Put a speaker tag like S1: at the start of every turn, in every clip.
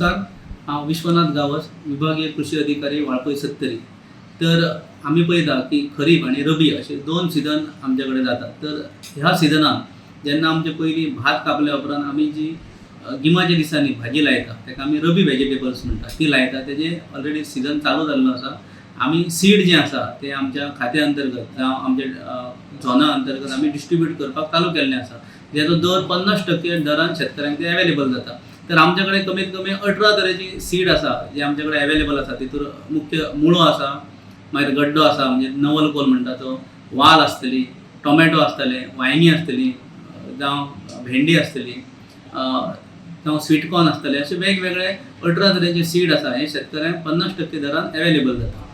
S1: नमस्कार, हांव विश्वनाथ गांवस, विभागीय कृषी अधिकारी, वाळपय सत्तरी. तर आमी पळयता की खरीप आनी रबी अशे दोन सिजन आमचे कडेन जातात. तर ह्या सिजनाक जेन्ना आमचे पयलीं भात कापल्या उपरांत आमी जी गिमाच्या दिसांनी भाजी लायता, ताका आमी रबी वेजिटेबल्स म्हणटा, ती लायता. तेजे ऑलरेडी सिजन चालू जाल्लो आसा. आमी सीड जें आसा तें आमच्या खात्या अंतर्गत जावं आमच्या झोना अंतर्गत आमी डिस्ट्रिब्यूट करपाक चालू केल्लें आसा, जेजो दर 50% दरान शेतकऱ्यांक ते एवेलेबल जाता. तर आमच्या कडेन कमीत कमी 18 तरेची सीड आसा जे आमचे कडेन एवेलेबल आसा. तितूर मुख्य मुळो आसा, मागीर गड्डो आसा, म्हणजे नवल कोल म्हणटा तो, वाल आसतली, टोमॅटो आसतले, वांयगीं आसतली, जावं भेंडी आसतली, जावं स्वीट कॉर्न आसतले. अशे वेगवेगळे 18 तरेचे सीड आसा, हे शेतकऱ्यांक 50% दरान एवेलेबल जाता.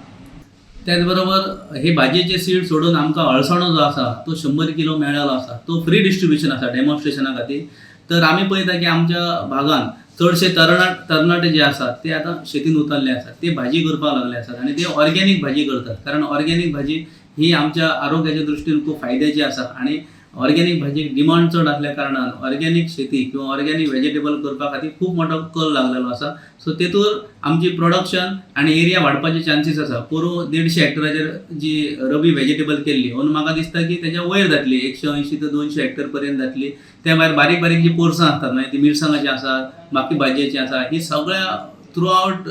S1: त्याच बरोबर हे भाजयेचे सीड सोडून आमकां अळसाणो जो आसा तो 100 किलो मेळ्ळेलो आसा. तो फ्री डिस्ट्रिब्युशन आसा डेमॉन्स्ट्रेशना खातीर. तर आमी पळयता की आमच्या भागान चडशे तरणाटे जे आसात ते आतां शेतीन उतरले आसात, ते भाजी करपाक लागले आसात आनी ते ऑर्गेनीक भाजी करतात, कारण ऑर्गेनीक भाजी ही आमच्या आरोग्याच्या दृश्टीन खूब फायद्याची आसा. आनी ऑर्गेनीक भाजीक डिमांड चड आसल्या कारणान ऑर्गेनीक शेती किंवा ऑर्गेनीक वेजिटेबल करपा खातीर खूब मोठो कल लागलेलो आसा. सो तेतूर आमची प्रोडक्शन आनी एरिया वाडपाचे चान्सीस आसा. पोरूं 150 हेक्टराचेर जी रबी वेजिटेबल केल्ली, अंदू म्हाका दिसता की तेच्या वयर जातली, 180 ते 200 हेक्टर पर्यंत जातली. त्या भायर बारीक बारीक जी पोरसां आसतात, मागीर ती मिरसांगाची आसात, बाकी भाजयेची आसा, ही सगळ्या थ्रू आवट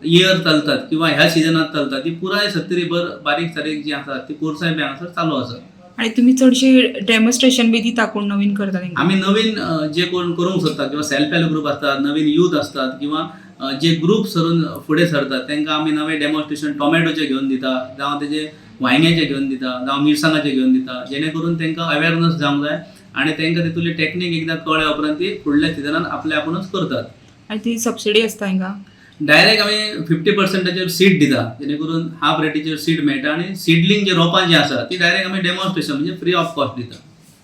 S1: इयर चलतात किंवा ह्या सिजनात चलतात. ती पुराय सत्तरीभर बारीक सारीक जी आसात ती पोरसां बी हांगासर चालू आसात.
S2: आणि तुम्ही चडशे डेमॉन्स्ट्रेशन बी दिता? कोण नवीन करता तेंकां?
S1: आमी नवीन जे कोण करूंक सोदता किंवा सेल्फ हेल्प ग्रुप आसतात, नवीन यूथ आसतात किंवा जे ग्रुप सरून फुडें सरतात, तांकां आमी नवे डेमॉन्स्ट्रेशन टोमॅटोचे घेवन दिता, जावं तेजे वांयग्याचे घेवन दिता, जावं मिरसांगाचे घेवन दिता, जेणे करून तांकां अवेरनस जावंक जाय आनी तांकां तितूंतली टॅक्नीक एकदां कळ्ळ्या उपरांत ती फुडल्या सिजनान आपले आपुणूच करतात.
S2: आणि ती सबसिडी आसता हेंकां?
S1: डायरेक्ट आमी 50%चेर सीड दिता, जेणे करून हाफ रेटीचेर सीड मेळटा आनी सिडलिंग जे रोपां जी आसा ती डायरेक्ट आमी डेमॉन्स्ट्रेशन म्हणजे फ्री ऑफ कॉस्ट दिता.